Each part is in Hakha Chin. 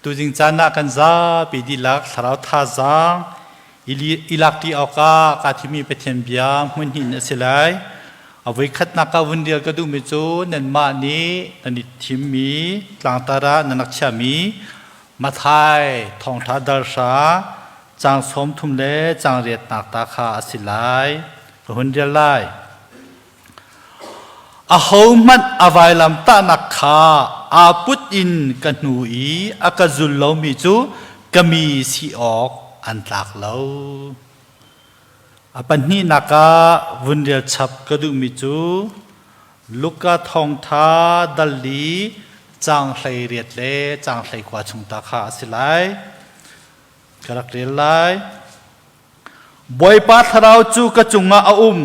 Tuzing caan ah kan zapi dihlak thlarau thazaang i lakṭi awkah kaa thimmi Pathian bia hmun hnih in a si lai. A voikhatnak ah vun rel ka duhmi cu nanmah nih nan i thimmi tlangtar ah nan rak chiahmi Matthai thawngṭha dal hra caang 30 le caang riatnak ta kha a si lai. Ka hun rel lai. Ahohmanh a vailamtahnak kha aa put in ka hnu i a ka zul lomi cu ka mi si awk an tlak lo. A pahnihnak ah vun rel chap ka duhmi cu Luka thawngṭha dal li caang 18 le caang 19 chung ta kha a si lai. Ka rak rel lai. Bawipa Thlarau cu ka cungah a um,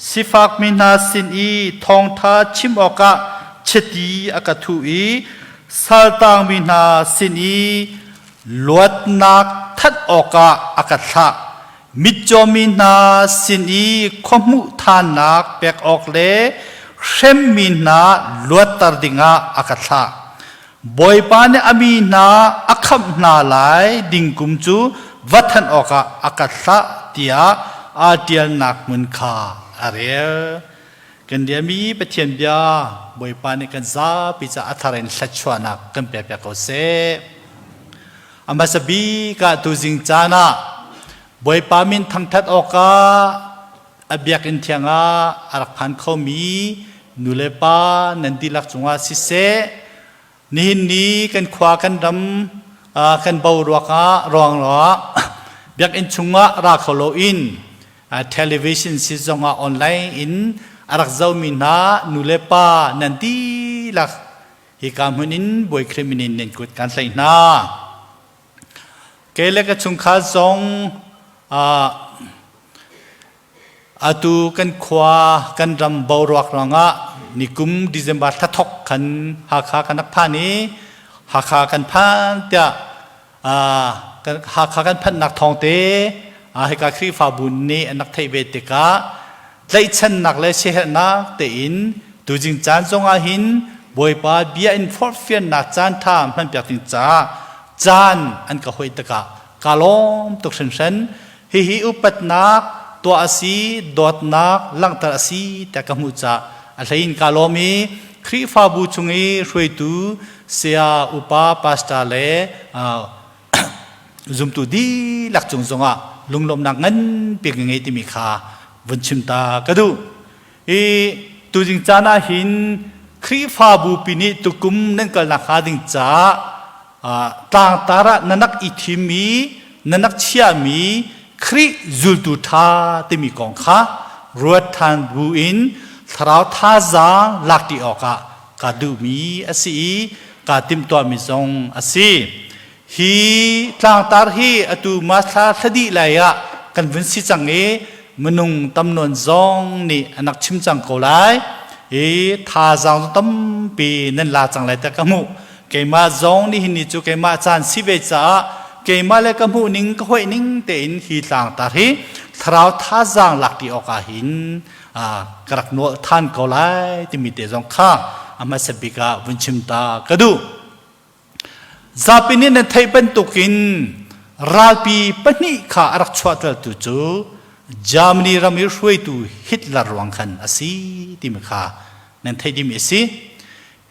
sifakmi hna sin i thawngṭha chim awkah chiti a ka thuh i saltangmi hna sin i luatnak thanh awkah a ka thlah. Mitcawmi hna sin i khuahmuh ṭhannak pek awk le hremmi hna luatter dingah a ka thlah. Bawipa nih a mi hna a khamh hna lai ding kum cu va thanh awkah a ka thlah tiah aa ṭialnak hmun kha a rel. Kan riami Pathian bia Bawipa nih kan zapi caah a thar in thluachuahnak kan pekpiak ko seh. A hmasa bik ah tuzing caan ah Bawipa min thangṭhat awkah a biakinn thiang ah a rak phan khomi nulepa nan dihlak cungah siseh, nihin ni kan khua kan ram kan boruak ah ruang ah biakinn chungah ra kho loin television si zongah online in a rak zomi hna nulepa nan dihlak hika hmun in Bawi Khrih min in nan kut kan tlaih hna. Kei le ka chungkhar zong atu kan khua kan ram boruak ruangah nikum December thla thok khan Hakha kan rak phan i Hakha kan phan tiah Hakha kan phanhnak thawng te hika Khrihfabu nih an rak theih ve tikah tlaihchannak le siaherhnak tein tuzing caan zongah hin Bawipa bia in forhfiannak caan ṭha hmanpiak ding caah caan an ka hoih tikah ka lawm tuk hringhran. Hihi upatnak tuah a si, dawtnak langhter a si tiah ka hmuh caah a hlei in ka lawm i Khrihfabu chung i hruaitu saya, upa, pastor le zumtu dihlak cung zongah lunglawmhnak nganpi ka ngei timi kha vun chim ta ka duh. Hi tuzing caan ah hin Khrihfabu pi nih tukum nan kalnak hnga ding caah tlangtar ah na nak i thimmi na nak chiahmi Khrih zultu ṭha timi kong kha ruat ṭhan bu in thlarau thazaang lakṭi awkah ka duhmi a si i kaa timhtuahmi zong a si. Hi tlangtar hi atu March thla thladih lai ah kan vun si cang i minung tam nawn zong nih an rak chim cang ko lai. I thazaang tampi nan la cang lai tiah ka hmuh. Keimah zong nihin ni cu keimah caan si ve caah keimah le ka hmuh ning ka hoih ning tein hi tlangtar hi thlarau thazaang lak ti awk ah hin ka rak nawl than ko lai timi te zong kha a hmasa bik ah vun chim ta ka duh. Zapi nih nan theih bantukin ralpi pahnih kha a rak chuahtertu cu Germany ram i hruaitu Hitler ruang khan a si timi kha nan theih dimi a si.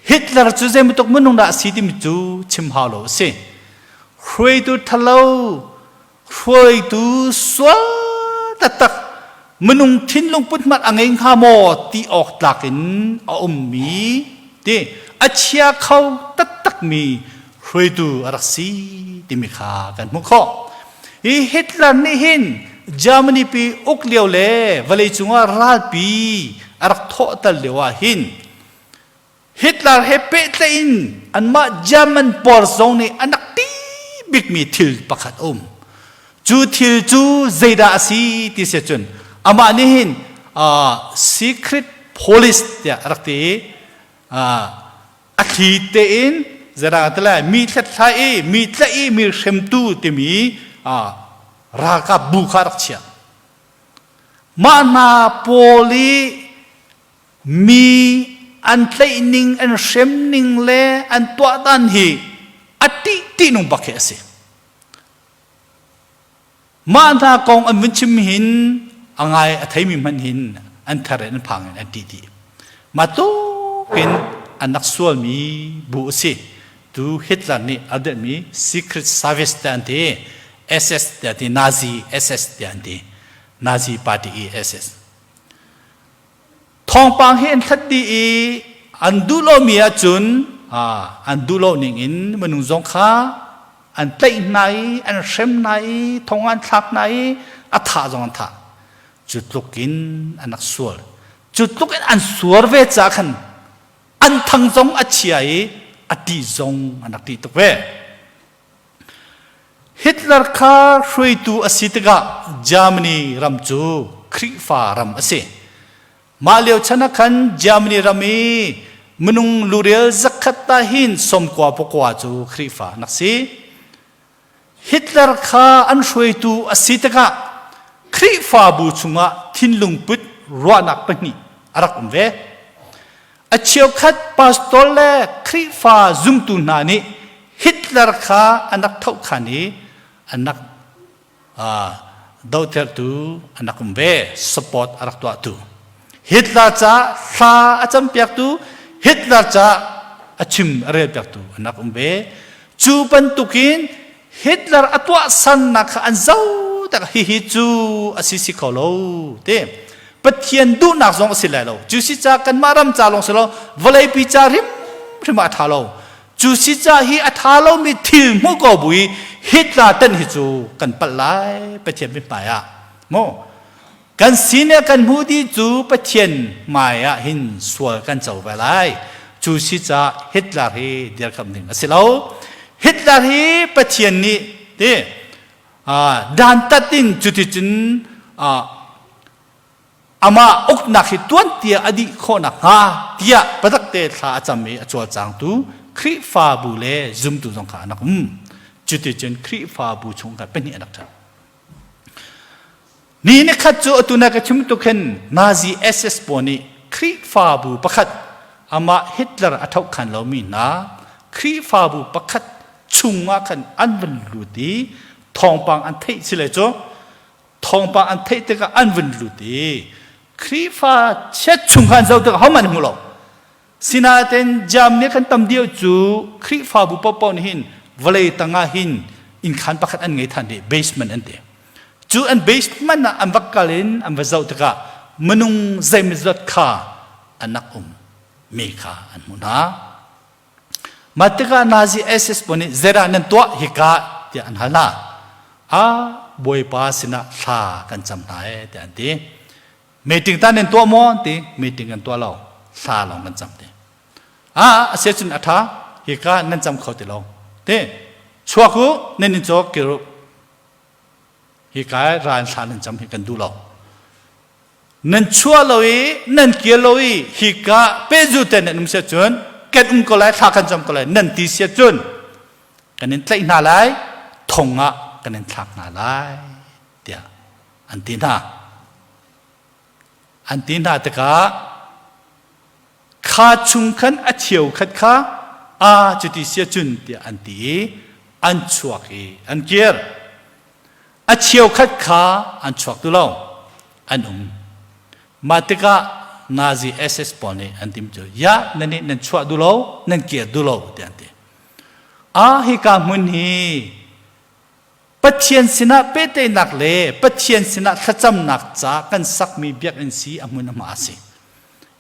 Hitler cu zeibantuk minung dah a si timi cu chim hau lo a si. Hruaitu ṭhalo, hruaitu sual taktak, minung thinlung put hmanh a ngei hnga maw ti awk tlak in a ummi ti a chia kho taktakmi hruaitu a rak si timi kha kan hmuh khawh. Hi Hitler nih hin Germany pi uk lio le vawleicung ah ralpi a rak thawhter lio ah hin Hitler he pehtlaih in anmah German pawl zong nih an rak ti bikmi thil pakhat a um. Cu thil cu zeidah a si ti si cun amah nih hin secret police tiah a rak ti i a thli tein zeidah ti lai mi hlathlai i mi tlaih i mi hremtu timi ralkap bu kha a rak chiah. Mah hna pawl i Mi an tlaihning, an hremning le an tuahdan hi A ṭih ṭihnung bak hi a si. Mah hna kong an vun chim hin a ngai a theimi hmanh hin an ther in an phang in an ṭih dih. Mah tluk in an rak sualmi bu a si. Tu Hitler nih a dirhmi Secret Service tiah an ti, SS tiah an ti, Nazi SS tiah an ti. Nazi party i SS. Thawngpang hi an hlat dih i an duh lomi ahcun an duh lo ning in minung zong kha an tlaih hna i an hrem hna i thong an thlak hna i a thah zong an thah. Cu tluk in an rak sual. Cu tluk in an suar ve caah khan an thang zong a chia i a ṭih zong an rak ṭih tuk ve. Hitler kha hruaitu a si tikah Germany ram cu Khrihfa ram a si. Mah lio chan ah khan Germany ram i minung lurel zakhat ta hin sawmkua pakua cu Khrihfa an rak si. Hitler kha an hruaitu a si tikah Khrihfabu chungah thinlung put ruahnak pahnih a rak um ve. A cheukhat pastor le Khrihfa zumtu hna nih Hitler kha an rak thohkhan i an rak dohtertu an rak um ve, support a rak tuahtu. Hitler ca thla a campiaktu, Hitler ca a chim a relpiaktu an rak um ve. Cu bantukin Hitler a tuahsannak kha an zoh tak hihi cu a si si kho lo ti. Pathian duhnak zong a si lai lo. Cu si ca kanmah ram ca lawng si lo, vawleipi ca hrimhrim ah a ṭha lo. Cu si ca hi a ṭha lomi thil hmuh ko bu i Hitler tan hi cu kan palh lai Pathian mithmai ah. Mu kan sin i kan hmuh dih cu Pathian hmai ah hin sual kan co ve lai. Cu si ca Hitler hi dirkamh ding a si lo. Hitler hi Pathian nih ti dantat in cuticun amah uknak hi tuan tiah a dih khawh nakhnga tiah patakte thla a cam i a cawlcangtu Khrihfabu le zumtu zong kha an rak um. Cuticun Khrihfabu chung kha pahnih an rak ṭhan. Ni nikhat cu atu na ka chim tuk hin Nazi SS pawl nih Khrihfabu pakhat amah Hitler a thohkhan lomi hna Khrihfabu pakhat chungah khan an vun lut i thawngpang an theih si le cu thawngpang an theih tikah an vun lut i Khrihfa chiat chung kha an zoh tikah hohmanh an hmu lo. Sinain jam nih khan tam deuh cu Khrihfabu paohpaoh nih hin vawlei tangah hin innkhan pakhat an ngei than dih basement an ti. Cu an basement ah an va kal in an va zoh tikah minung zeimawzat kha an rak um mi kha an hmuh hna. Mah tikah Nazi SS pawl nih zeidah nan tuah hika tiah an hal hna. A Bawipa sinah thla kan cam hna ee tiah an ti. Meeting ta nan tuah maw an ti. Meeting kan tuah lo. Thla lawng kan cam ti. A a si cun a ṭha hika nan cam kho ti lo. Ti chuak u nan in cawk kir u. Hika ral thla nan cam hi kan duh lo. Nan chuah lo i nan kir lo i hika pehzu te nan um sia cun kan um ko lai thla kan cam ko lai nan ti sia cun kan in tlaih hna lai thong ah kan in thlak hna lai tiah an ti hna. An ti hna tikah kha chung khan a cheu khat kha a cuti sia cun tiah an ti i an chuak i an kir. A cheukhat kha an chuak tu lo an um. Mah tikah Nazi SS pawl nih an tim cu ya nan nih nan chuah duh lo nan kir duh lo tiah an ti. A hika hmun hi Pathian sinah pehtlaihnak le Pathian sinah thlacamnak ca kan sakmi biakinn si a hmun a hma a si.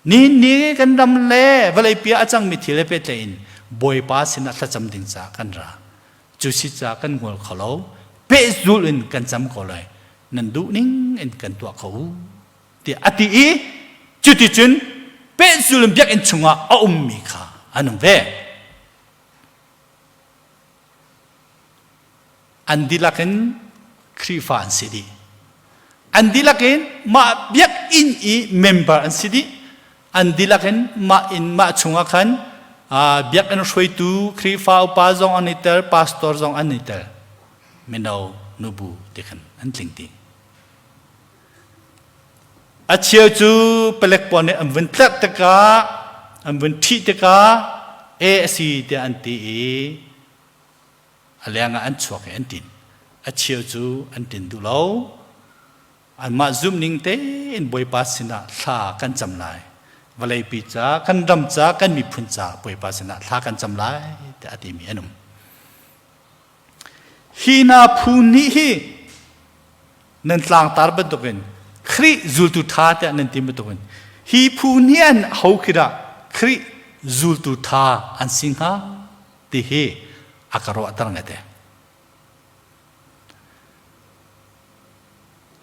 Nihin ni kan ram le vawleipi ah a cangmi thil he pehtlaih in Bawipa sinah thlacam ding ca kan ra. Cu si ca kan ngol kho lo. Pehzul in kan cam ko lai. Nan duh ning in kan tuah kho u. Tiah a ti i cuticun pehzul in biakinn chungah a ummi kha an um ve. An dihlak in Khrihfa an si dih. An dihlak in mah biakinn i member an si dih. An dihlak in mah inn mah chungah khan biakinn hruaitu Khrihfa upa zong an i tel, pastor zong an i tel. Mino nubu ti khan an tling ti. A cheu cu palek pawl nih an vun tlerh tikah an vun ṭhih tikah e a si tiah an ti i. A leng ah an chuak i an tin. A cheu cu an tin duh lo. Anmah zumhning tein Bawipa sinah thla kan cam lai. Vawleipi ca, kan ram ca, kan miphun ca Bawipa sinah thla kan cam lai tiah a timi an um. Hi hna phu nih hi nan tlangtar bantukin Khrih zultu ṭha tiah nan ti bantukin hi phu nih an ho khi dah Khrih zultu ṭha an si hnga ti hi a ka ruahter ngate.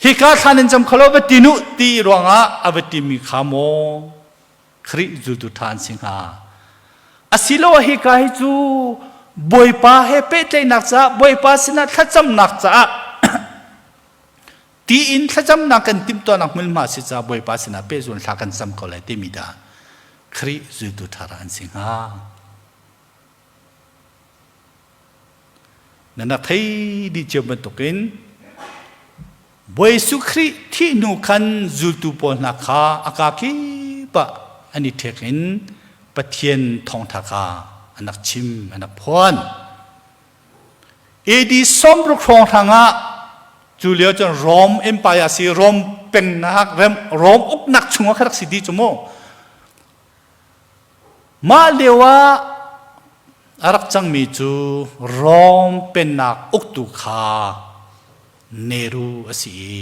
Hika thla nan cam kholo va ti nu ti ruangah a va timi kha maw Khrih zultu ṭha an si hnga. Asiloah hika hi cu Bawipa he pehtlaihnak caah Bawipa sinah thlacamnak caah tiin thlacamnak kan timhtuahnak hmunhma si caah Bawipa sinah pehzul thla kan cam ko lai timi dah Khrih zultu ṭha an si hnga. Nan rak thei dih cio bantukin Bawi Jesuh Khrih thih hnu khan zultu pawl hna kha a kaa kip ah an i ṭhek in Pathian thawngṭha kha an rak chim, an rak phuan. AD 60 hrawnghrang ah cu lio cun Rom Empire si Rom pennak Rom uknak chungah kha rak si dih cu mu. Mah lio ah a rak cangmi cu Rom pennak uktu kha Nero a si i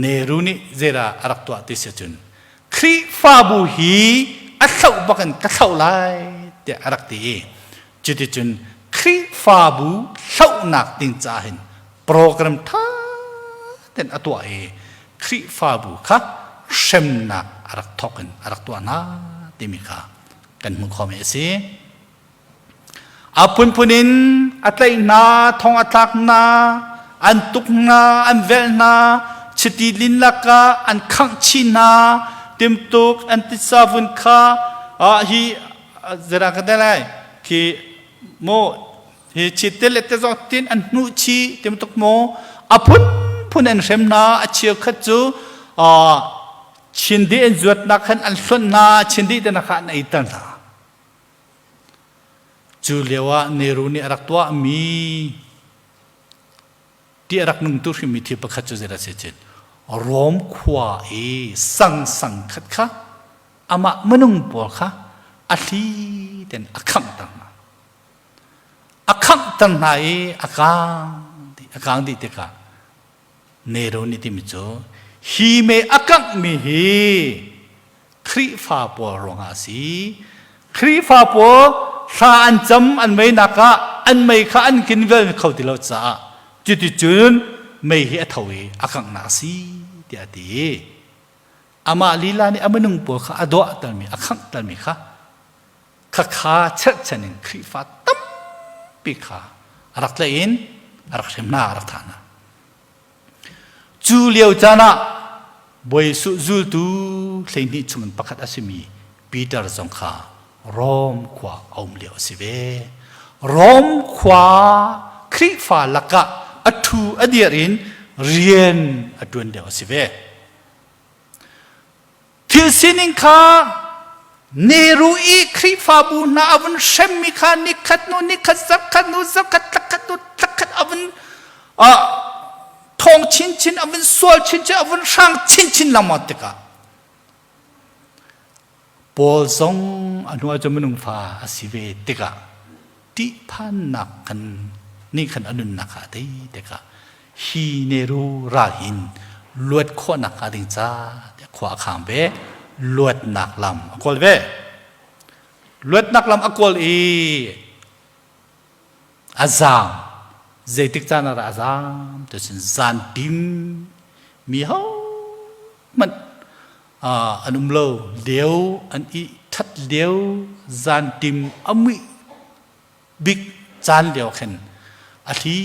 Nero nih zeidah a rak tuah ti si cun Khrihfabu hi a hloh bakin ka hloh lai tiah a rak ti i cuticun Khrihfabu hlohnak ding caah hin program ṭha tein a tuah i Khrihfabu kha hremnak a rak thawk in a rak tuah hna timi kha kan hmuh khawhmi a si. A phunphun in a tlaih hna, thong a thlak hna, an tuk hna, an velh hna, chiti lin lakah an khangh chih hna, timtuk an titsa vun kha hi zeidah ka ti lai khi mu hi chitte le te zong tin an hnuh chih timtuk mu a phunphun an hrem hna a cheukhat cu chindi an zuatnak khan an hlonh hna chindi te na kha an eiter hna Cu lio ah Nehru nih a rak tuahmi ti a rak nungtu hrimmi thil pakhat cu zeidah si cin Rom khua i sang sang khat kha amah minung pawl kha a thli ten a khanghter hna. A khanghter hna i a kaang dih a kaang dih tikah Nero nih timi cu hi mei a kanghmi hi Khrihfa pawl ruangah a si. Khrihfa pawl thla an cam an meinak ah an mei kha an kinvel kho ti lo caah cuticun mei hi a tho i a kanghnak a si tiah a ti. Amah lila nih a minung pawl kha a duahtermi a khanghtermi kha khakha cherhchan in Khrihfa tampi kha a rak tlaih in a rak hrem hna a rak thah hna. Cu lio caan ah Bawi Jesuh zultu 12 chungin pakhat a simi Peter zong kha Rom khua a um lio a si ve. Rom khua Khrihfa lakah a ṭhu a dir in rian a ṭuan lio a si ve. Thil sining kha Nehru i Khrihfabu hna a vun hremmi kha nikhat hnu nikhat zarkhat hnu zarkhat thlakhat hnu thlakhat a vun thawng chinchin a vun sual chinchin a vun hrang chinchin lengmang tikah Paul zong a hnu ah cun minung fa a si ve tikah ṭihphannak kan nih khan a nunnak ah a tei tikah hi Nehru ral hin luat khawhnak hnga ding ca tiah khua a khang ve luatnak lam a kawl ve luatnak lam a kawl i a zaam zeitik caan ah dah a zaam ti cun zan tim mi ho hmanh an um lo lio an i that lio zan tim a muih bik caan lio khin a thli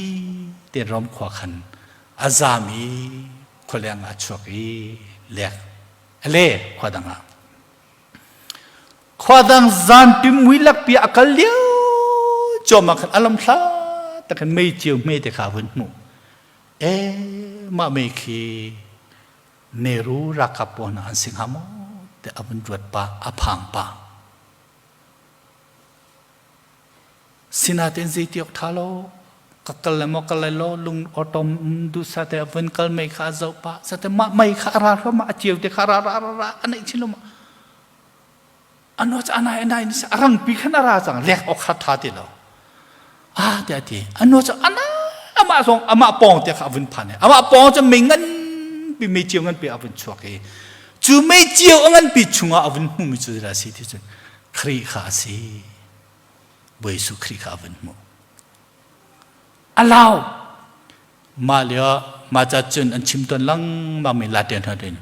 te rom khua khan a zam i khualeng ah chuak i lek a le khua dang ah khua dang zan tim mui lakpi a kal lio cuahmah khan a lam thla tak khan mei cio hme te kha vun hmuh e mah mei khi Nehru ralkap pawl hna an si hnga maw tiah a vun ruat pah a phang pah Sinain zei ti awk ṭha lo. Ka kal le maw kal lai lo lung awtom duhsah te a vun kal mei kha a zoh pah sate mah mei kha a ra hruahmah a ceu te kha ra ra ra ra a neih chin lo ma ano cu anai anai ni a rangpi khan a ra cang lek awk kha tha ti lo ah tiah ti ano cu ana amah zong amah pawng te kha a vun phan amah pawng cu mei nganpi mei ceu nganpi a vun chuak i cu mei ceu a nganpi chungah a vun hmumi cu zeidah a si ti cun Khrih kha a si Bawi Jesuh Khrih kha a vun hmuh. A lau. Mah lio mah ca cun an chim tawn lengmang mi Latin holh in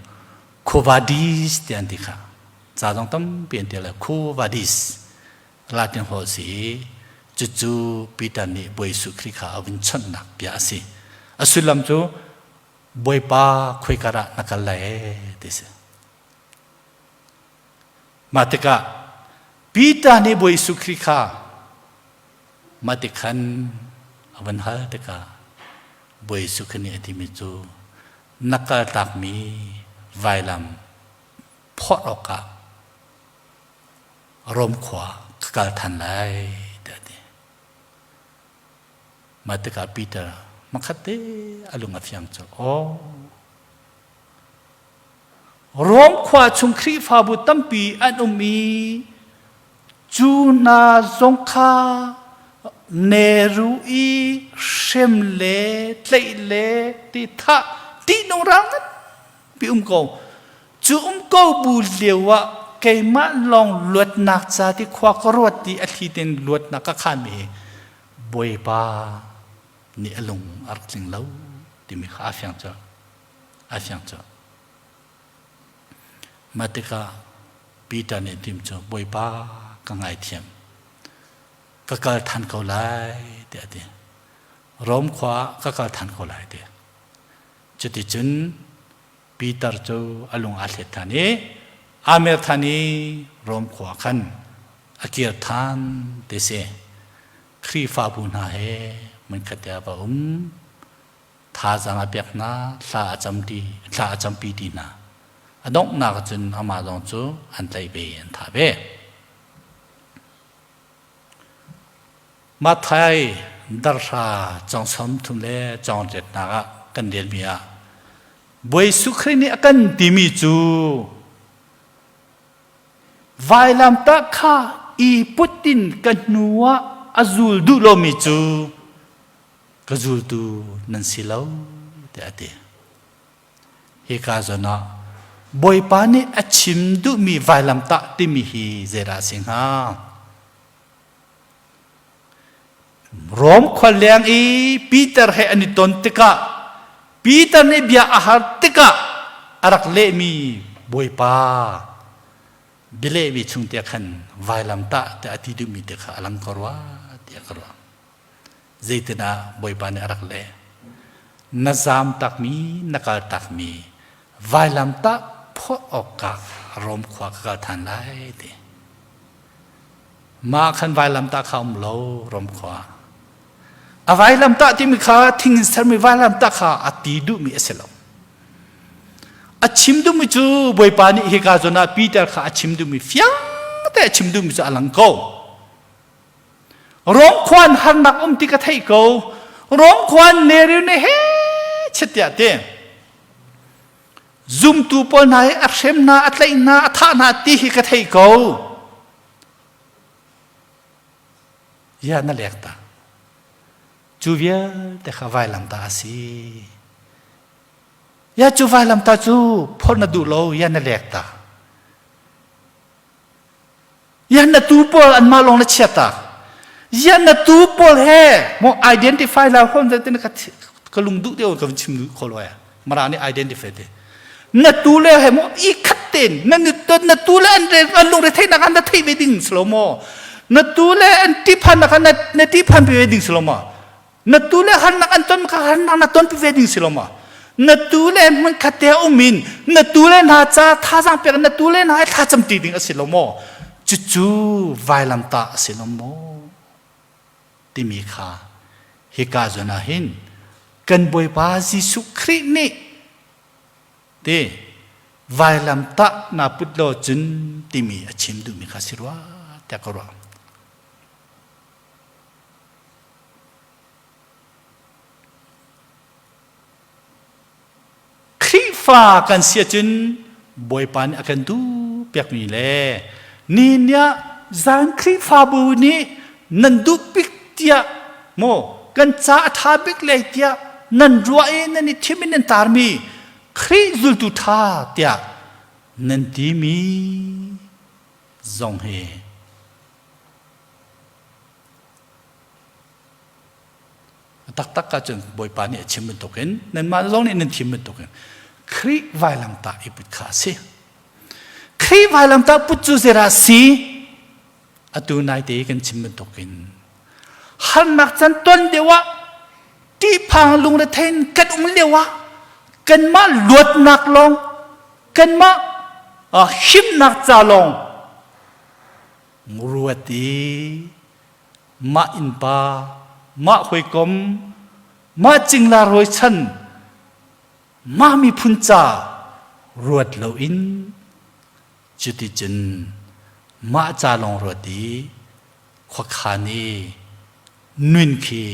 Quo vadis ti an ti kha. Ca zong tampi an ti le Quo vadis Latin holh si i cucu Peter nih Bawi Jesuh Khrih kha a vun chawnhnak bia a si. A sullam cu Bawipa khoika dah na kal lai ee ti si. Mah tikah Peter nih Bawi Jesuh Khrih kha mah ti khan a van hal tikah Bawi Jesuh Khrih nih a timi cu na kaltakmi vailam phorh awkah Rom khua ka kal than lai tiah a ti. Mah tikah Peter hmakhat te a lung a fiang cu aw Rom khua chung Khrihfabu tampi an um i cu hna zong kha neru i hrem le tlaih le ti thah ṭihnung ral nganpi um ko. Cu um ko bu lio ah keimah lawng luatnak ca ti khua ka ruat ti a thli tein luatnak ka khanmi hi Bawipa nih a lung a rak tling lo timi kha aa fiang colh. A fiang cu. Mah tikah Peter nih tim cu Bawipa ka ngaithiam. Ka kal than ko lai tiah a ti. Rom khua ah ka kal than ko lai ti. Cuticun Peter cu a lung aa thlet than i aa mer than i Rom khua khan a kir than ti si. Khrihfabu hna he hmunkhat te ah va um. Thazaang a pek hna, thla a camti, thla a campi ti hna. A donghnak cun amah zong cu an tlaih ve, an thah ve. Matthai darhra cawng 30 le cawng riatnak ah kan relmi ah Bawi Jesuh Khrih nih a kan timi cu vailamtah kha i put in ka hnu ah a zul duh lomi cu ka zultu nan si lo tiah a ti. Hika zawn ah Bawipa nih a chim duhmi vailamtah timi hi zeidah a si hnga? Rom khua leng i Peter he an i ton tikah Peter nih bia a har tikah a rak lehmi Bawipa bialehmi chung te khan vailamtah tiah a ti duhmi te kha a lang ko rua tiah ka ruah. Zeitinah Bawipa nih a rak leh. Na zaam takmi, na kal takmi, vailamtah phawt awkah Rom khua ka kal than lai ti. Mah khan vailamtah kha um lo Rom khua. A vailamtah timi kha thing in sermi vailamtah kha a ti duhmi a si lo. A chim duhmi cu Bawipa nih hika zawn ah Peter kha a chim duhmi fiang te a chim duhmi cu a lang ko. Rom khuan harnak um ti ka theih ko. Rom khuan Mary nih he chitiah ti. Zumtu pawl hna hi a hrem hna, a tlaih hna, a thah hna ti hi ka theih ko. Ya na lek ta. Cu vialte kha vailam ta a si. Ya cu vailam ta cu phorh na duh lo, ya na lek ta. Yan na tu pawl anmah lawng na chiata. Yan na tu pawl he mo identify la hom te ka ka lung duh deuh ka chim duh kho lo ya. Mara nih identify te. Na tu le he mo i khat ten na na tu le an an lung re thei nak an na thei ve ding slo mo. Na tu le an ti phan nak na na ti phan ve ding slo mo. Na tu le harnak an ton kha harnak na ton ve ding si lo ma? Na tu le hmun khat te um in na tu le hna ca thazaang pek na tu le hna ai thlacam ti ding a si lo maw? Cucu vailamtah a si lo maw? Timi kha hika zawn ah hin kan Bawipa Jesuh Khrih nih te vailamtah na put lo cun timi a chim duhmi kha si rua tiah ka ruah. Khrihfa kan si ahcun Bawipa nih a kan duh piakmi le ni nih zan Khrihfabu nih nan duh bik tiah maw kan ca a ṭha bik lei tiah nan ruah i nan i thim in nan tarmi Khrih zultu ṭha tiah nan timi zong hi Taktak ahcun Bawipa nih a chim bantukin nanmah zong nih nan thim bantukin Khrih vailamtah i put kha a si. Khrih vailamtah put cu zeidah a si? Atu naite kan chim bantukin harnak can ton deuh ah ṭihphang lungrethei in kan um lio ah kanmah luatnak lawng kanmah himnak ca lawng ruat i mah innpa, mah hawikom, mah cingla rawichan, mah miphun ca ruat loin cuticun mah ca lawng ruat i khuakhan i nun khi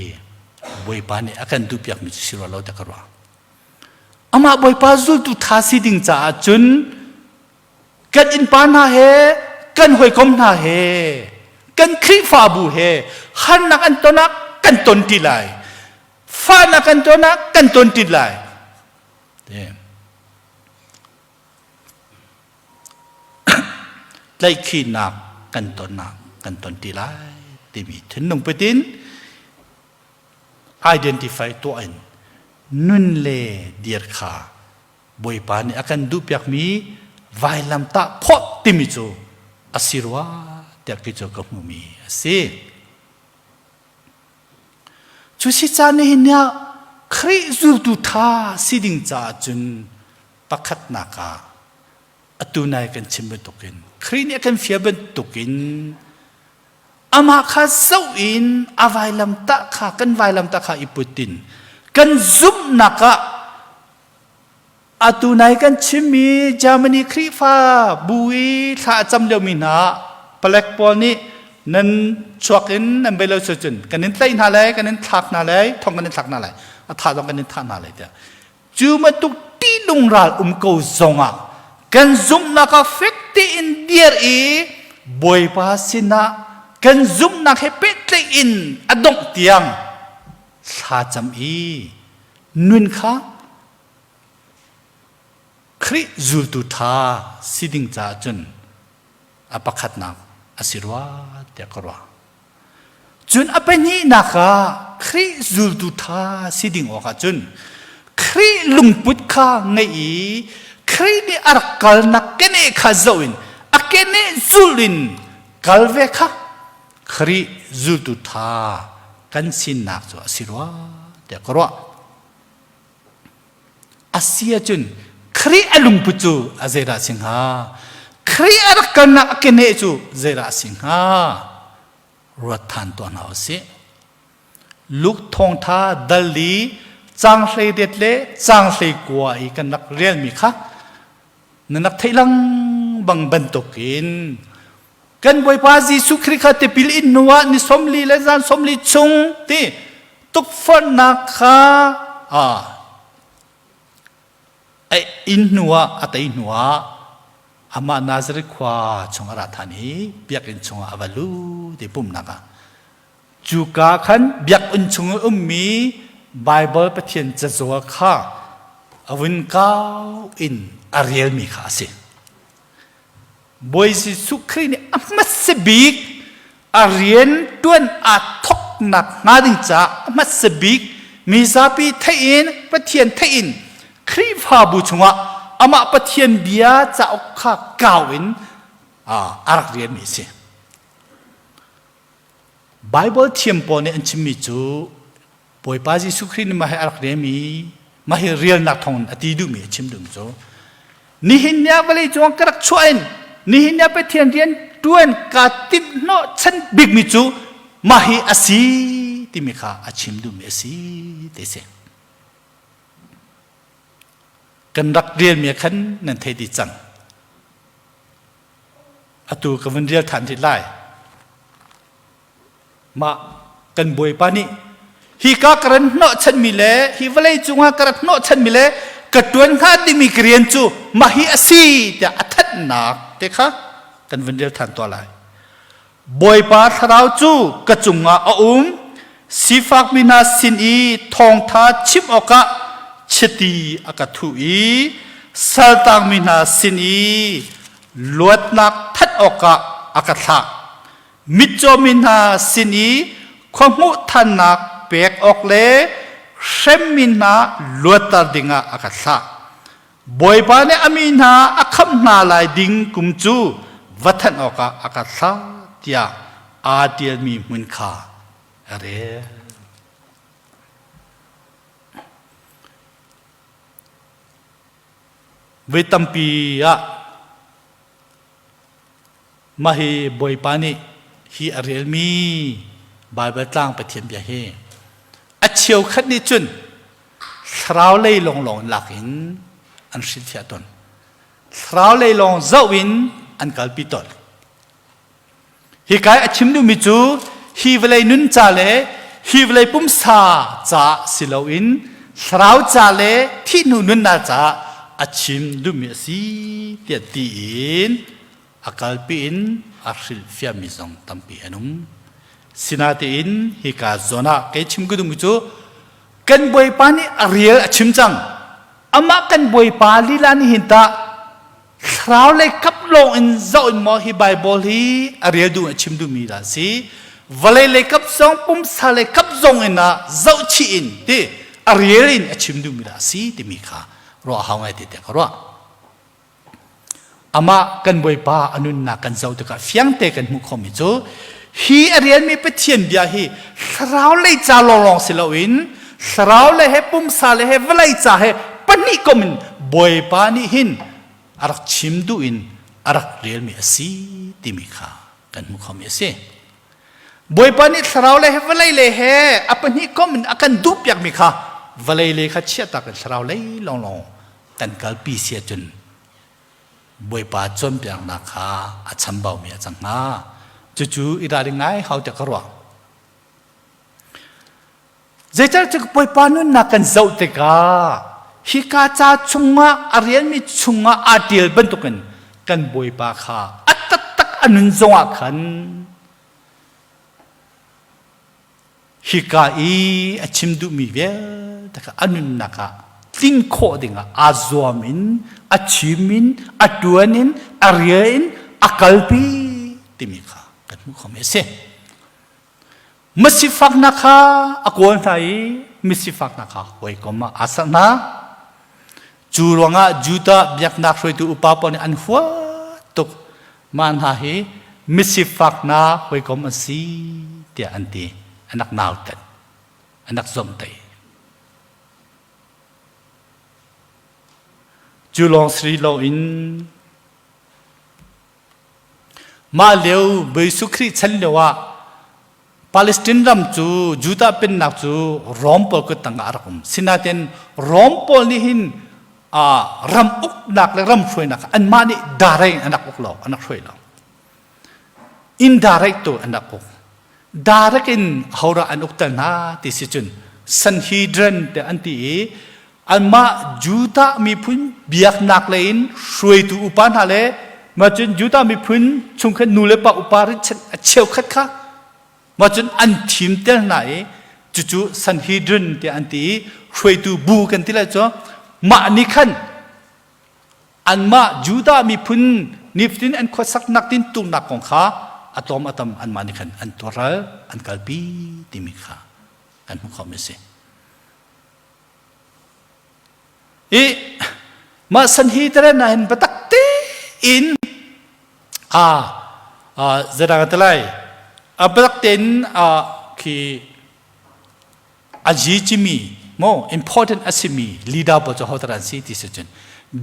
Bawipa nih a kan duhpiakmi cu si rua lo tiah ka ruah. Amah Bawipa zultu ṭha si ding caah cun kan innpa hna he kan hawikom hna he kan Khrihfabu he harnak an ton ah kan ton ti lai fahnak an ton ah kan ton ti lai tlaihkhihnak kan ton ah kan ton ti lai timi thinlung putin identify tuah in nun le dir kha Bawipa nih a kan duhpiakmi vailamtah phawt timi cu a si rua tiah kei cu ka hmuhmi a si. Cu si caan nihin ni ah Khrih zultu ṭha si ding caah cun pakhatnak ah atu nai kan chim bantukin Khrih nih a kan fial bantukin amah kha zoh in a vailamtah kha kan vailamtah kha i put in kan zumhnak ah Atu nai kan chimmi Germany Khrihfa bu i thla a cam liomi hna palek pawl nih nan chuak in nan bei lo cun kan in tlaih hna lai, kan in thlak hna lai, thong kan in thlak hna lai, a tha zong kan in thah hna lai tiah. Cu bantuk ṭihnung ral um ko zongah kan zumhnak ah fek tein dir i Bawipa sinah kan zumhnak he pehtlaih in a dongh tiang thlacam i nun kha Khrih zultu ṭha si ding caah cun a pakhatnak a si rua tiah ka ruah. Cun a pahnihnak ah Khrih zultu ṭha si ding awkah cun Khrih lungput kha ngeih i Khrih nih a rak kalnak keneh kha zoh in a keneh zulh in kal ve kha Khrih zultu ṭha kan sinak cu a si rua tiah ka ruah. A si ahcun Khrih a lungput cu a zeidah a si hnga? Khrih a rak kalnak a keneh cu zeidah a si hnga? Ruat than tuah hna usih. Luke thawngtha dal li cang hlei det le cang hlei kua i kan rak relmi kha na rak theih lengmang bantukin kan Bawipa Jesuh Khrih kha tipil in hnu ah ni 40 le zan 40 chung ti tukforhnak kha a in hnu ah a tei hnu ah amah Nazareth khua chung a ra than i biakinn chungah a va lut i pumhnak ah cuka khan biakinn chung i ummi Baibal Pathian cazual kha a vun kau in a relmi kha a si. Bawi Jesuh Khrih nih a hmasa bik a rian ṭuan aa thawknak hnga ding caah a hmasa bik mizapi theih in Pathian theih in Khrihfabu chungah amah Pathian bia cauk kha kau in a rak rianmi a si. Bible thiam pawl nih an chimmi cu Bawipa Jesuh Khrih nih mah hi a rak remi mah hi rialnak thawng a ti duhmi a chim duhmi cu nihin ni ah vawlei cung ka rak chuah in nihin ni ah Pathian rian tuan kaa timh hnawh chan bikmi cu mah hi a si timi kha a chim duhmi a si ti si kan rak rialmi khan nan thei dih cang atu ka vun rial than rih lai Mah kan Bawipa nih hika ka ran hnawhchanmi le hi vawlei cungah ka rat hnawhchanmi le ka ṭuan hnga dingmi ka rian cu mah hi a si tiah a thanhnak te kha kan vun rel ṭhan tuah lai. Bawipa thlarau cu ka cungah a um sifakmi hna sin i thawngtha chim awkah chiti a ka thuh i saltangmi hna sin i luatnak thanh awkah a ka thlah. Mitcawmi hna sin i khuahmuh thannak pek awk le hremmi hna luatter dingah a ka thlah. Bawipa nih a mi hna a khamh hna lai ding kum cu va thanh awkah a ka thlah tiah aa ṭialmi hmun kha a rel. Voi tampi ah mah hi Bawipa nih hi a relmi Baibal tlang Pathian bia hi a cheukhat nih cun thlarau lei lawnglawng lak in an hrilhfiah tawn. Thlarau lei lawng zoh in an kalpi tawn. Hika i a chim duhmi cu hi vawlei nun ca le hi vawlei pumsa ca si loin thlarau ca le thih hnu nunnak ca a chim duhmi a si tiah tiin a kalpi in a hrilhfiahmi zong tampi an um. Sinatein hika zawn ah kei chim ka duhmi cu kan Bawipa nih a rial a chim cang. Amah kan Bawipa lila nih hin tah thlarau lei kap lawng in zoh in maw hi Bible hi a rel duh a chim duhmi dah si vawlei lei kap zong pumsa lei kap zong in ah zoh chih in ti a rel in a chim duhmi dah si timi kha ruah hau ngai te te ka ruah amah kan bawipa a nunnak kan zoh tikah fiangte kan hmuh khomi cu hi a rianmi Pathian bia hi thlarau lei ca lawnglawng si loin thlarau le he pumsa le he vawlei ca he pahnih kom in Bawipa nih hin a rak chim duh in a rak relmi a si timi kha kan hmuh khomi a si. Bawipa nih thlarau le he vawlei le he a pahnih kom in a kan duhpiakmi kha vawlei le kha chiahtak in thlarau lei lawnglawng kan kalpi si ahcun Bawipa cawnpiaknak kha a chambaumi a cang hnga. Cucu i ralring ngai hau tiah ka ruah. Zeicah cu Bawipa nunnak kan zoh tikah hika ca chungah a rianmi chungah aa ṭial bantukin kan Bawipa kha a taktak a nun zongah khan hika i a chim duhmi vialte kha a nunnak ah tlin khawh dingah aa zuam in a chim in a ṭuan in a ria in a kalpi timi kha kan hmuh khomi a si. Misifaknak kha a kawl hna i misifaknak kha hawikom ah aa serh hna. Cu ruangah Judah biaknak hruaitu upa pawl nih an huat tuk. Mah hna hi misifak hna hawikom an si tiah an ti. An rak nautat. An rak zomhtaih. Cu lawng si loin Mah lio Jesuh Khrih chan lio ah Palestine ram cu Judah pennak cu Rom pawl kut tangah a rak um. Sinain Rom pawl nih hin ram uknak le ram hruainak anmah nih direct in an rak uk lo, an rak hruai lo. Indirect tu an rak uk. Direct in hora an ukter hna ti si cun Sanhedrin te an ti i anmah Judah miphun biaknak lei in hruaitu upa hna le mah cun Judah miphun chungkhat nu le pa upa a cheukhat kha mah cun an thim tel hna i cucu Sanhedrin tiah an ti i hruaitu bu kan ti lai cu mah nih khan anmah Judah miphun nifatin an khuasaknak tintuknak kong kha a tlawm a tam anmah nih khan an tuaral an kalpi timi kha kan hmuh khomi a si. I mah Sanhedrin ah hin biatak tein a zeidah ka ti lai a biatak tein khi a cimi mo important a simi leader pawl cu hodah an si ti si cun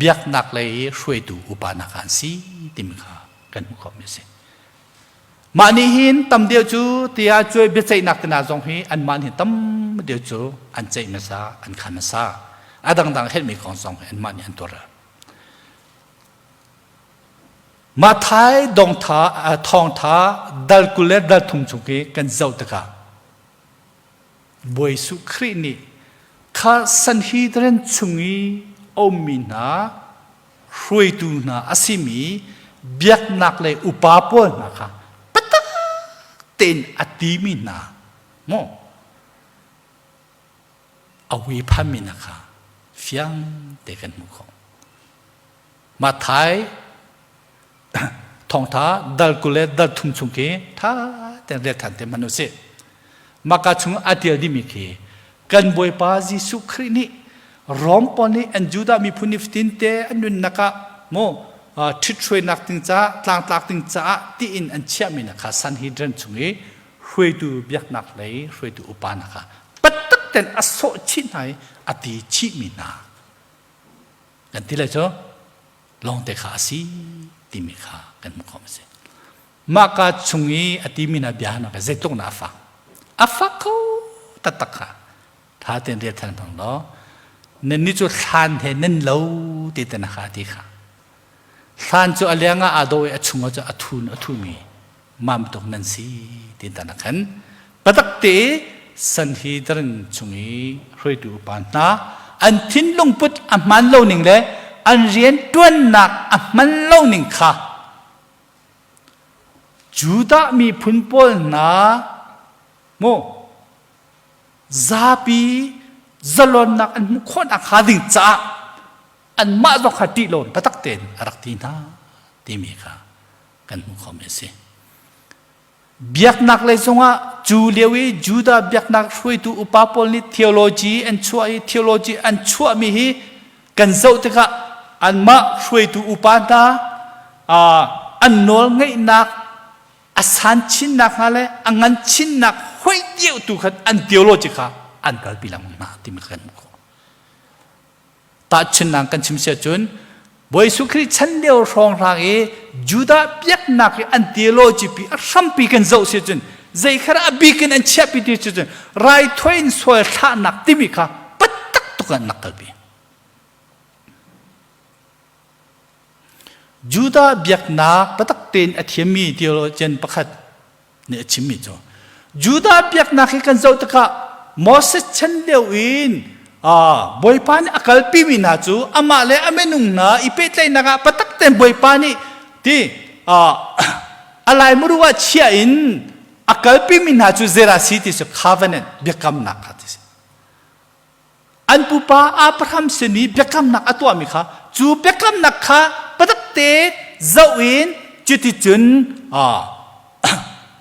biaknak lei hruaitu upa hna kha an si timi kha kan hmuh khawhmi a si. Mah nih hin tam deuh cu tiah cuai biaceihnak te hna zong hi anmah nih tam deuh cu an ceih hmasa, an khan hmasa. A dangdang helhmi kong zong hi anmah nih an tuar. Mathai dongtha thawngtha dal 20 le dal thum chung hi kan zoh tikah Bawi Jesuh Khrih nih kha Sanhedrin chung i a ummi hna hruaitu hna a simi biaknak lei upa pawl hna kha biatak tein a timi hna maw a hui phanmi hna kha fiang te kan hmuh khawh. Matthai thawngtha dal 20 le dal thum chung khi tha tein rel than te hmanh usih. Maka chung a tial dimi khi kan Bawipa Jesuh Khrih nih Rom pawl nih an Judah miphun ni fatin te an nunnak ah mu ṭhithruainak ding caah tlangtlak ding caah tiin an chiahmi na kha Sanhedrin chung i hruaitu biaknak lei hruaitu upa na kha pattak ten a sawh chih hna i a ti chihmi hna kan ti lai cu lawngte kha a si timi kha kan hmuh khawh a si. Mahka chung i a timi hna bia hna kha zeitluk na a fak. A fak kho taktak kha. Tha tein rel than hmang law nan ni cu thlan he nan lo ti te na kha ti kha. Thlan cu a leng ah aa dawh i a chung ah cu a thun a thumi mam tuk nan si ti ta na khan patak te Sanhedrin chung i hruaitu upa hna an thinlung put a hman lo ning le an rian ṭuannak a hman lo ning kha Judah miphun pawl hna mu zapi zalonnak an hmuh khawhnak hnga ding caah anmah zong kha ṭih lo biatak tein a rak ti hna timi kha kan hmuh khomi a si. Biaknak lei zongah cu lio i Judah biaknak hruaitu upa pawl nih theology an chuah i theology an chuahmi hi kan zoh tikah anmah hruaitu upa hna an nawl ngeihnak a san chinnak hnga le a ngan chinnak hoih deuh tu khan an theology kha an kalpi lengmang hna timi kan hmuh khawh. Tahchunhnak kan chim si ahcun Bawi Jesuh Khrih chan lio hrawnghrang i Judah biaknak i an theology pi a hrampi kan zoh si ahcun zei kha a bik in an chiahpi ti cu cun raithawi in sual thlahnak timi kha patak tuk an nak kalpi. Judah biaknak patak tein a thiammi theologian pakhat nih a chimmi cu Judah biaknak hi kan zoh tikah Moses chan lio in Bawipa nih a kalpimi hna cu amah le a minung hna i pehtlaihnak ah patak tein Bawipa nih ti a laimuru ah chia in a kalpimi hna cu zera si ti cu covenant biakamnak kha ti si. An pupa Abraham sin i biakamnak a tuahmi kha cu biakamnak kha patakte zoh in cuticun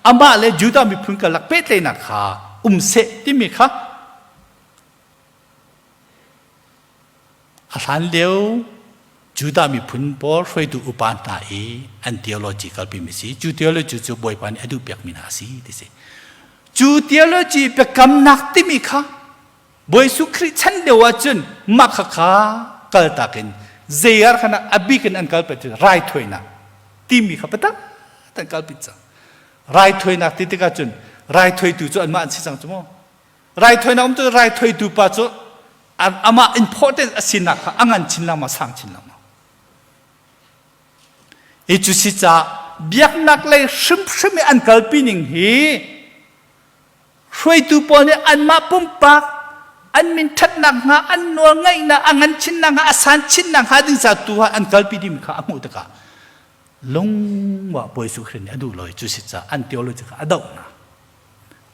amah le Judah miphun karlak pehtlaihnak kha um seh timi kha a hlan lio Judah miphun pawl hruaitu upa hna i an theology kalpimi si. Cu theology cu Bawipa nih a duhpiakmi hna a si ti si. Cu theology biakamnak timi kha Bawi Jesuh Khrih chan lio ahcun mah khakha kaltak in zeiar khan a bik in an kalpi cu raithawinak timi kha patak an kalpi cang. Raithawinak ti tikah cun raithawitu cu anmah an si cang cu mu. Raithawinak um cu raithawitu pa cu amah important a sinak kha a ngan chin lengmang sang chin lengmang. I cu si ca biaknak lei hrimhrim i an kalpi ning hi Hruaitu pawl nih anmah pumpak an min ṭhatnak hnga an nawl ngeihnak a ngan chinnak hnga a san chinnak hnga ding ca tu ah an kalpi ding kha a hmuh tikah lungwah Bawi Jesuh Khrih nih a duh lo i cu si ca an theology kha a doh hna.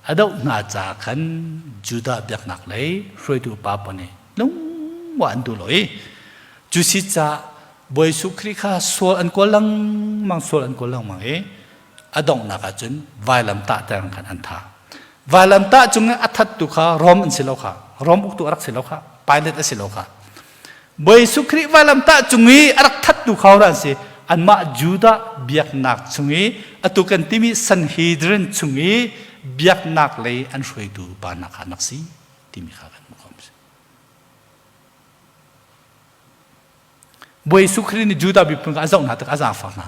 A doh hna ca khan Judah biaknak lei hruaitu upa pawl nih lungwah an duh lo i cu si ca Bawi Jesuh Khrih kha sual an kawl lengmang sual an kawl lengmang i a donghnak ah cun vailamtah tiang khan an thah. Vailamtah cung i a thattu kha Rom an si lo kha, Rom uktu a rak si lo kha, Pilate a si lo kha. Bawi Jesuh Khrih vailamtah cung i a rak thattu kha an si. Anmah Judah biaknak chung i atu kan timi Sanhedrin chung i biaknak lei an hruaitu pa hna kha an rak si timi kha kan hmuh khawh. Bawi Jesuh Khrih nih Judah miphun kha a zoh hna tik a zaangfak hna.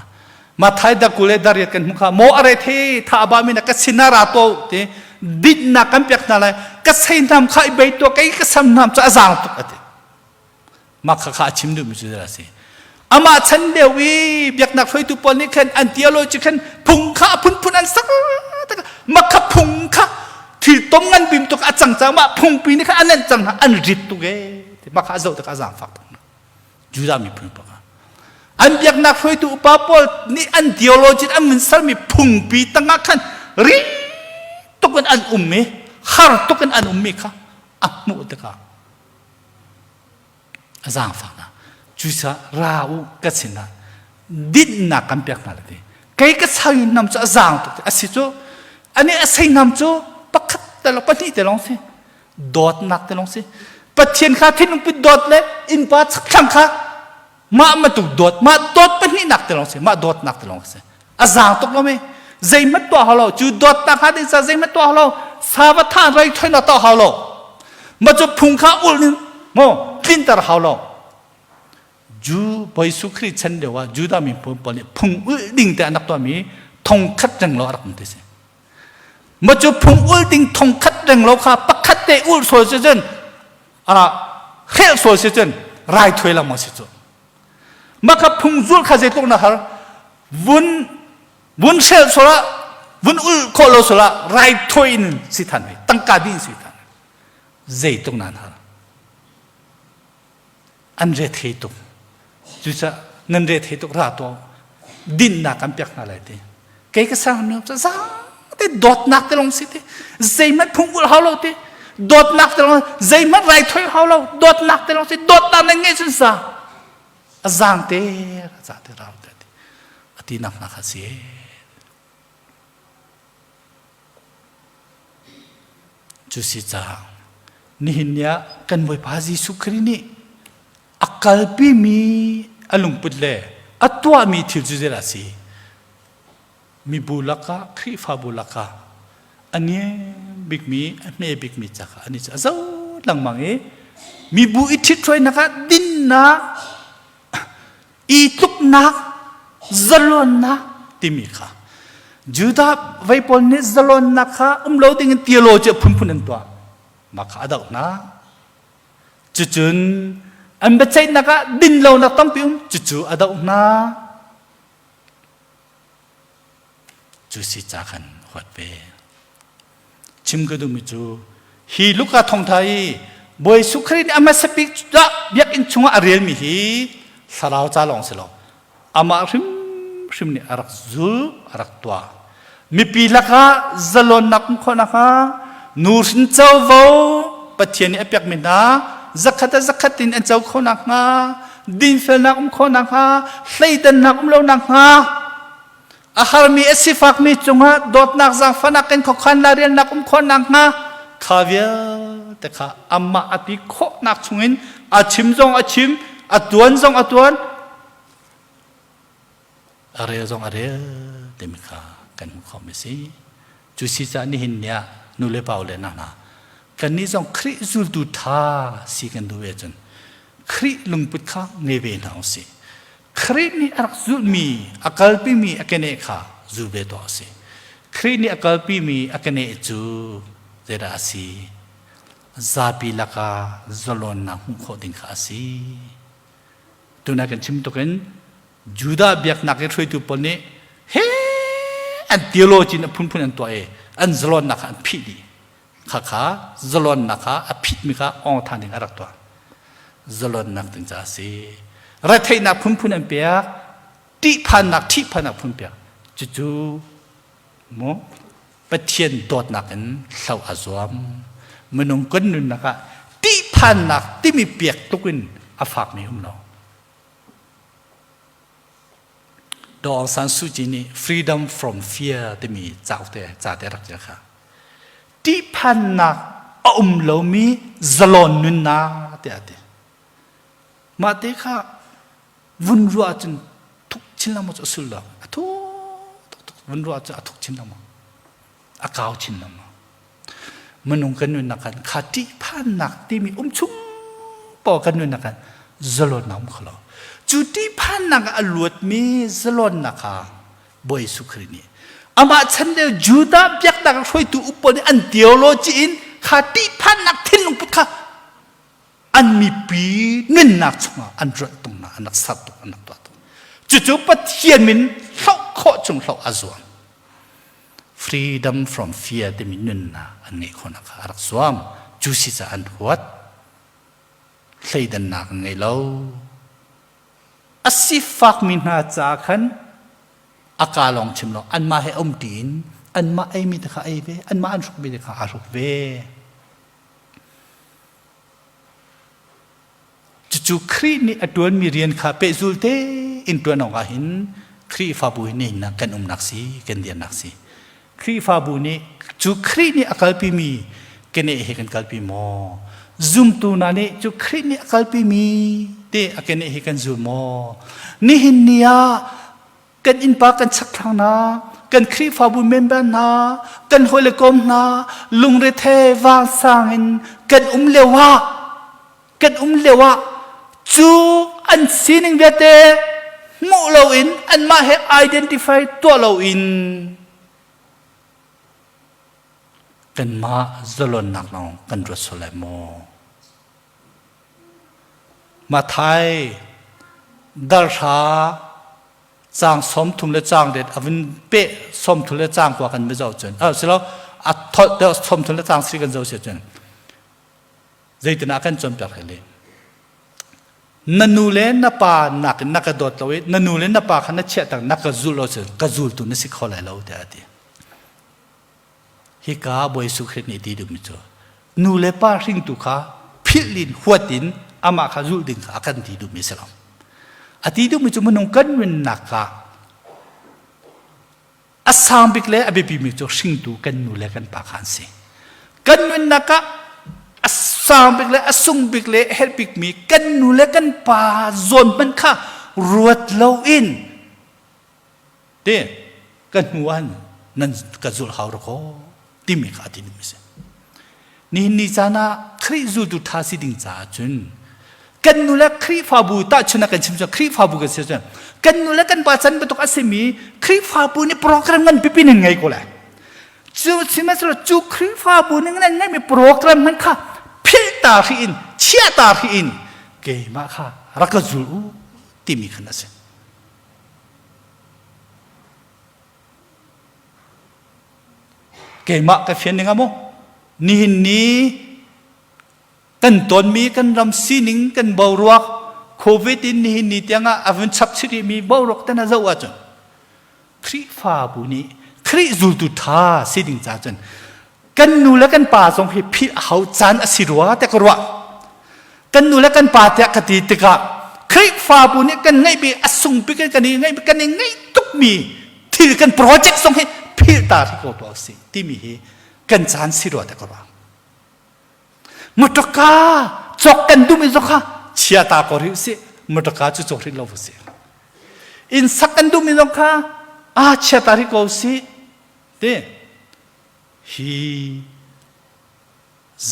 Matthai dakul le dariat kan hmuh kha maw a re the tha aba mi na ka sin ah ra to ti dinnak kan pek hna lai ka sei hnam kha i bei tuah kei ka sam hnam cu a zaang tuk ati. Mah kha kha a chim duhmi cu a si. Amah chan lio i biaknak hruaitu pawl nih khan an theology khan phung kha a phunphun an sak mah kha phung kha thil tom ngan bim tuk a cang cang mah phungpi nih kha an an cang hna an rit tuk e mah kha a zoh tik a zaangfak tuk. Judah miphun pa kha. An biaknak hruaitu upa pawl nih an theology an mun sermi phungpi tangah khan ri tuk in an um i har tuk in an ummi kha a hmuh tikah a zaangfak hna. Cucaah ra u ka sinah dinhnak kan pek hna le ti. Kei ka seinam cu a zaang tuk ti. A si cu ani a seinam cu pakhat te lo pahnih te lawng si. Dawtnak te lawng si. Pathian kha thinlungput dawt le innpa chakthlang kha mah matuk dawt mah dawt pahnihnak te lawng si mah dawtnak te lawng si. A zaang tuk lo mi. Zeihmanh tuah hau lo. Cu dawtnak kha ding sa zeihmanh tuah hau lo. Sa va tha rei thoi na tuah hau lo. Ma cu phung kha ulh in mo tlinter hau lo. Ju Jesuh Khrih chan lio ah Judah mi pawl nih phung ulh ding te an rak tuahmi thong khat reng lo a rak um ti si. Ma cu phung ulh ding thong khat reng lo kha pakhat te ulh sual si cun a hrelh sual si cun rai thuai lengmang si cu. Ma kha phung zulh kha zeitluk na har vun vun hrelh sual ah vun ulh khawh lo sual ah rai thuai in si than ve tangka dih in si than zeitluk nan har. An rethei tuk. Cucaah nan rethei tuk ra tuah dinnak kan pek hna lai ti. Kei ka sang mi cu zang te dawtnak te lawng si ti. Zeihmanh phung ulh hau lo ti. Dawtnak te lawng zeihmanh raithawi hau lo. Dawtnak te lawng si. Dawtnak nan ngeih cun za. A zang te za te rau te ti. A ti nak hna kha si. Cu si caah nihin ni ah kan Bawipa Jesuh Khrih nih a kalpimi a lungput le a tuahmi thil cu zeidah a si? Mibu lakah, Khrihfabu lakah a niam bikmi, a hme bikmi ca kha ani cu a zoh lengmang i mibu i ṭhithruainak ah dinnak i tluknak zalonnak timi kha Judah vei pawl nih zalonnak kha um lo ding in theology a phunphun an tuah mah kha a doh hna cucun an biaceihnak ah dinlonak tampi um cucu a doh hna Cu si ca khan huat ve. Chim ka duhmi cu hi Luka thawngtha i Bawi Jesuh Khrih nih a hmasa bik biakinn chungah a relmi hi thlarau ca lawng si lo. Amah hrimhrim nih a rak zul, a rak tuah. Mipi lakah zalonnak um khawh nakhnga nuhrin covo Pathian nih a pekmi hna zakhat a zakhat in an co khawh nakhnga dinfelnak um khawh nakhnga hleidannak um lo nakhnga a harmi a sifakmi cungah dawtnak zaangfahnak kan khuakhan la riannak um khawh nakhnga kha vialte kha amah a ti khawhnak chungin a chim zong a chim a tuan zong a tuan a rel zong a rel timi kha kan hmuh khawhmi si cu si caah nihin ni ah nu le pa le na hna kannih zong Khrih zultu ṭha si kan duh ve cun Khrih lungput kha ngei ve hna usih Khrih nih a rak zulhmi a kalpimi a keneh kha zul ve tuah usih Khrih nih a kalpimi a keneh cu zeidah a si zapi lakah zalonnak hmuh khawh ding kha a si Tuna kan chim tukin Judah biaknak i hruaitu pawl nih he an theology in a phunphun an tuah i an zalonnak kha an phih dih. Khakha zalonnak kha a phitmi kha ong than ding a rak tuah. Zalonnak ding ca a si. Retheihnak phunphun an pek, ṭihphannak, ṭhihphannak phun pek. Cucu mu Pathian dawtnak in hloh a zuam. Minung kan nunnak ah ṭihphannak timi pek tuk in a fakmi um lo. Daw Aung San Suu Kyi nih Freedom from Fear timi cauk te ca te rak ṭial kha. Ṭihphannak a um lomi zalon nunnak tiah a ti. Mah te kha vun ruah ahcun thuk chin lengmang cu a sullam a thuk tuk tuk vun ruah cu a thuk chin lengmang a kau chin lengmang minung kan nunnak kan kha ṭihphannak timi um chung paoh kan nunnak kan zalonnak um kho lo cu ṭihphannak ah a luatmi zalonnak kha Bawi Jesuh Khrih nih amah chan lio Judah biaknak hruaitu upa nih an theology in kha ṭihphannak thinlung put kha an mipi nunnak chungah an ruat tungnak an rak ser tuk an rak tuah tuk cucu Pathian min hloh khawh chung hloh a zuam freedom from fear timi nunnak an ngeih khawhnak kha a rak zuam cu si caah an huat thleidannak an ngei lo. A sifakmi hna ca khan a kaa lawng chim lo anmah he um ṭi in anmah eimi te kha ei ve anmah an hrukmi te kha aa hruk ve. Cucu Khrih nih a ṭuanmi rian kha pehzul tein ṭuan awkah hin Khrihfabu hi nihin ah kan umnak si, kan dirnak si. Khrihfabu nih cu Khrih nih a kalpimi keneh he kan kalpi maw? Zumtu hna nih cu Khrih nih a kalpimi te a keneh he kan zul maw? Nihin ni ah kan innpa kan chakthlang hna, kan Khrihfabu member hna, kan hawile kom hna lungrethei vangsang in kan um lio ah kan um lio ah cu an sining vialte hmuh loin anmah he identify tuah loin kanmah zalonnak lawng kan ruat sual lai maw? Mathai darhra caang 30 le caang det a vun peh 30 le caang kua kan zoh cun silo a tholh deuh 30 le caang si kan zoh si cun zeitin ah kan cawnpiak he le na nu le na pa nakin na ka dawt lo i na nu le na pa kha na chiah tak na ka zul lo cun ka zultu na si kho lai lo tiah a ti hika Bawi Jesuh Khrih nih ti duhmi cu nu le pa hringtu kha philh in huat in amah kha zulh ding kha a kan ti duhmi a si lo a ti duhmi cu minung kan nunnak kha A sang bik le a biapimi cu hringtu kan nu le kan pa kha an si. Kan nunnak ah a sang bik le a sung bik le a herh bikmi kan nu le kan pa zawn hmanh kha ruat loin te kan hnu ah nan ka zulh hau rakaw timi kha a ti duhmi a si. Nihin ni caan ah Khrih zultu ṭha si ding caah cun kan nu le Khrihfabu tahchun ah kan chim cu Khrihfabu kan si cun kan nu le kan pa chan bantuk a simi Khrihfabu nih program ngan pipi nan ngei ko lai. Cu sihmanhsehlaw cu Khrihfabu nih nan ngeihmi program hmanh kha philh ta hri in chiah ta hri in keimah kha rak ka zul u timi khan a si. Keimah ka fian ning ah maw nihin ni kan tonmi kan ram sining kan boruak COVID in nihin ni tiangah a vun chap chih mi boruak te na zoh ahcun Khrihfabu nih Khrih zultu ṭha si ding ca cun kan nu le kan pa zong hi philh a hau caan a si rua te ka ruah kan nu le kan pa tiah ka ti tikah Khrihfabu nih kan ngeihmi a sungpi kan kan i ngeih kan i ngeih tukmi thil kan project zong hi philh ta hri ko tuah usih timi hi kan caan si rua te ka ruah motorka cawk kan duhmi zong kha chia ta ko rih usih motorka cu cawk rih lo usih inn sak kan duhmi zong kha a chia ta rih ko usih ti hi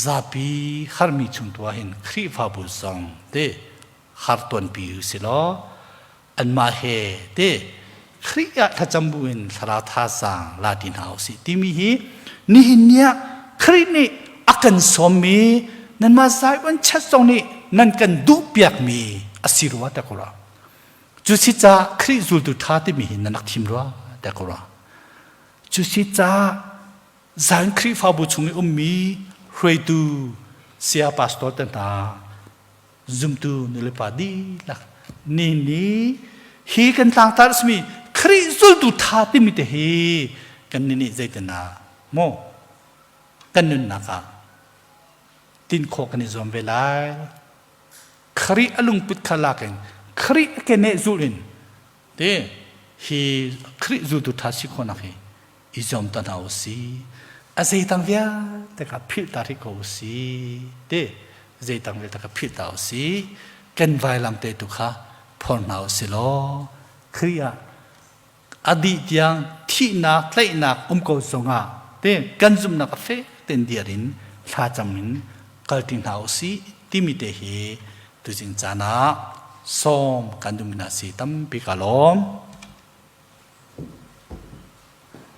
zapi harmi chung tu ah hin Khrihfabu zong te har tuanpi u si law anmah he te Khrih ah thlacam bu in thlarau thazaang la ti hna usih timi hi nihin ni ah Khrih nih a kan sawmmi nanmah Zion Church zong nih nan kan duhpiakmi a si rua te ko rua cu si caah Khrih zultu ṭha timi hi nan rak thim rua te ko rua cu si caah Zion Khrihfabu chung i ummi hruaitu saya pastor te hna zumtu nulepa dihlak ni ni hi kan tlangtar simi Khrih zultu tha timi te hi kan ni nih zeitinah maw kan nunnak ah tin khawh kan i zuam ve lai Khrih a lungput kha lak in Khrih a keneh zulh in te hi Khrih zultu tha si khawhnak hi i zuam ta hna u si a zeitang vialte kha philh ta rih ko u si te zeitang vialte kha philh ta u si kan vailam te tu kha phor hna u si law Khrih ah a dih tiang thihnak tlaihnak um ko zongah te kan zumhnak a fek ten diar in thlacam in kalti hna u si timi te hi tuzing caan ah sawm kan duhmi hna si tampi ka lawm.